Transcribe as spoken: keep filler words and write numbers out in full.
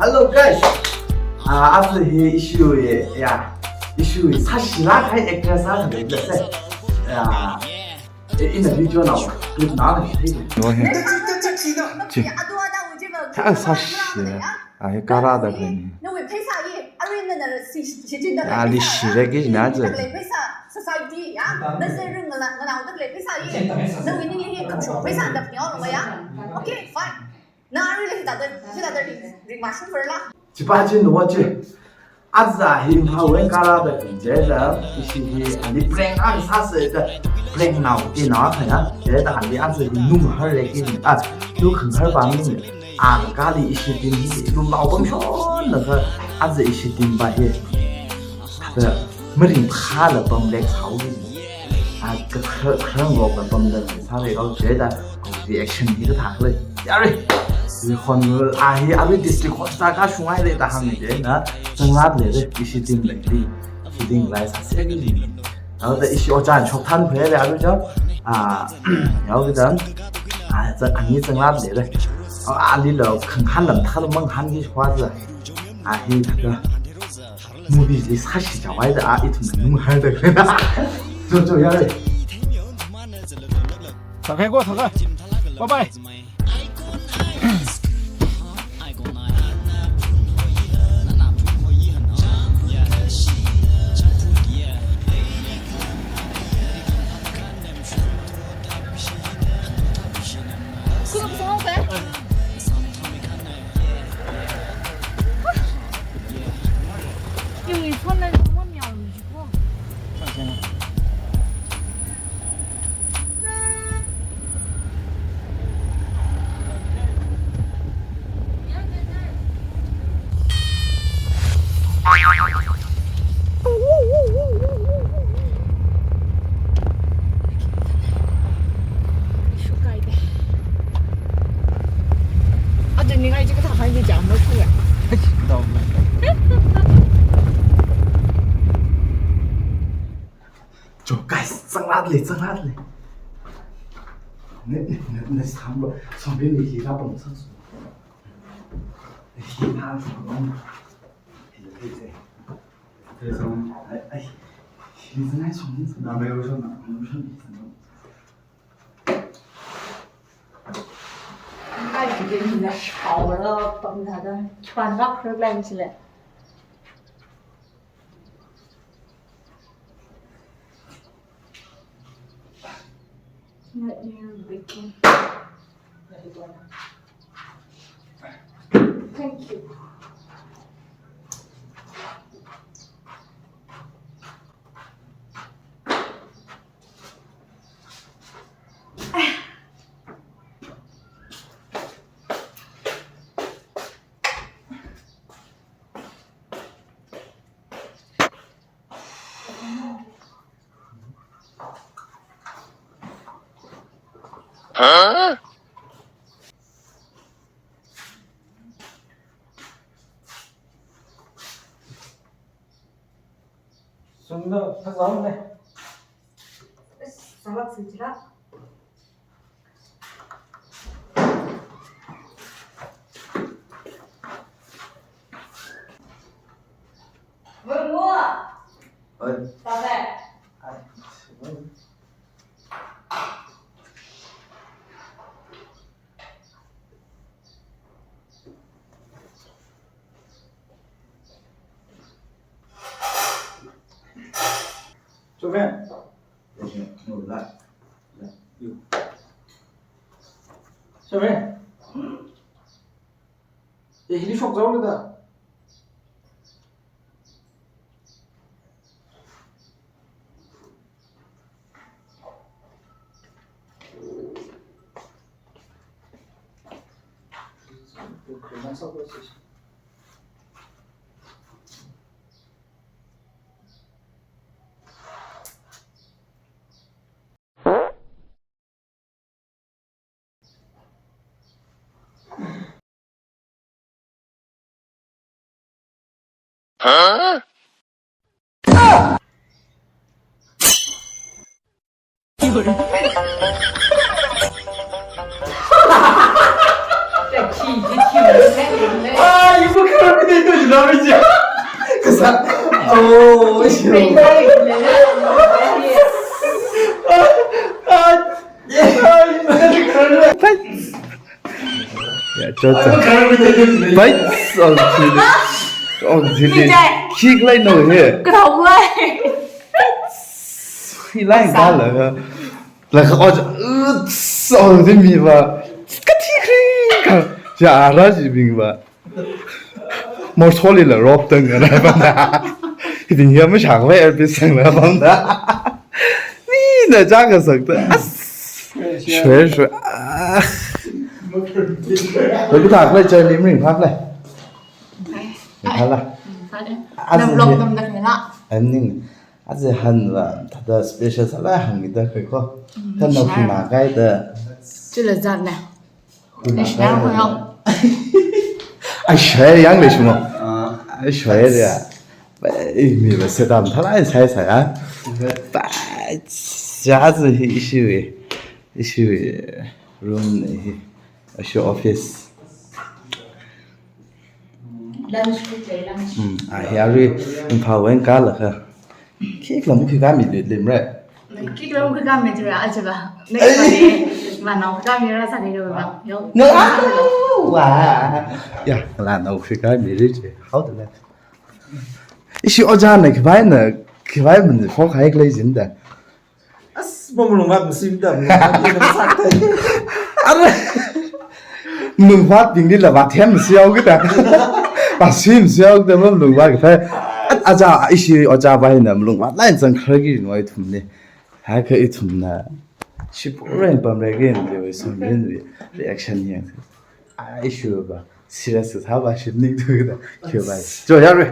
Hello guys. Ah, aja hi ishi, ya, ishi sāshilāk kahai actress akha leilei se. Ya. Eh, ina video nao clip nao hi. Chi. Tha sāshi. Ah, hi kara da kani. Nawui pheisā hi, arui nana si, si, si, si, ya, li shire kina je. Pheisā, society, ya. Nase ring ngala, ngala da le pheisā hi. Nawui ningli hi kamshok pheisā da pnyo lo ya. Okay, fine. Na arui le hithāda, hithāda ring, ring mashu verla. Chipa chin no chi. Aja hi mawui kara da kani je da, ishi hi ali prank ang sāse da, prank nao ti nao kaya. Je da ali aja hi nung har le kini. Ah, nu khang har ba ni. Ah, kali ishi team hi, nung lao bang shon na ka, aja ishi team ba hi. Da, maring pha la bam lek sao hi. Ah, ka, ka, ka ngok la bam da, sāle kao je da, reaction hi kathā le. Yare. Hi hon, ah, hi, arui district hospital kashungai le da hāng je na, zanglat le le, ishi team le li, ishi team lai sāse kini. Yao da ishi ojā shok than phe le, arui jo. Ah, yao da. Ah, za, ani zanglat le le. Ah, ali lo, khang han lam thal mang han ki shwa za. Ah, hi, da. Movie li sāshi chawai da, ah, ithum nung hai da. Jo, jo, yare. Thākha ko, thākha. Bye bye. Jo, guys, zanglat le, zanglat le. Ne, ne, ne, ne, sambo, sambo ni hi la pang sang su. Hi la pang. Hi la pang. Hi la pang. Ai, ai. Hi la pang, ai, song, song. Na, me, song, na, me, song, song. Ai, hi la pang, ai, hi la pang, ai, hi la pang. Let me begin. Thank you. Sunda, phazāmana. Is, salak sijila. Oi, mua. Oi. Tade. Ai. Children. Children. Ye, hili shok jao le da. Huh? Oh, ya, cho, cho. Bai, ong chili. Ong chili. Khikhala no he. Kadaolai. Khilai kala. Laga oj, ong chi miva. Kathi khri ka. Ya, ara jibingva. Morsoli la rop tang kana banda. Hibing ya mashak vai earpiece sangla banda. Ni na jaga sakta. As. Shwe, shwe. Ah. Baby tak le, chai lim ring hak le. Hala. Azi nam lok nam dak nila. Aning. Azi hanla thada special sālai hāngda khui ko. Kan no share. Khina kaida. Chila zat le. Khina kaida. Ai share yang le shumo. Ah. Ai share ya. Bai, mi ba sedam thalai sai sai ya. Bai, jazi hi issue. Issue room ni hi. Issue office. Lunch, lunch. Hmm, ah, hi arui Imphal wui eina kala kha. Khikhala mukhikha mi lut lim re. Khikhala mukhikha mi tura aja ba. Next one. Manao khikha mi ra sa ni ba. Yo. No, ah, wa. Ya, la no khikha mi ri je. How the left? Ishi oja na khivai na, khivai mun fo khai klei jin da. As, mo mulung vat masim da, mulung vat ina masak da. Ara. Mulung vat bing ni la vat hem siau kita. Masim siau kita mo mulung vat kita. Aja ishi oja bai na mulung vat lain sang kharagi noi thum ni. Hai ka ithum na. Shi pura in pam re gen de we som rin we reaction yang. Ai shu ba. Serious sa ba shi ning tu kita. Kyo ba. Jo ya re.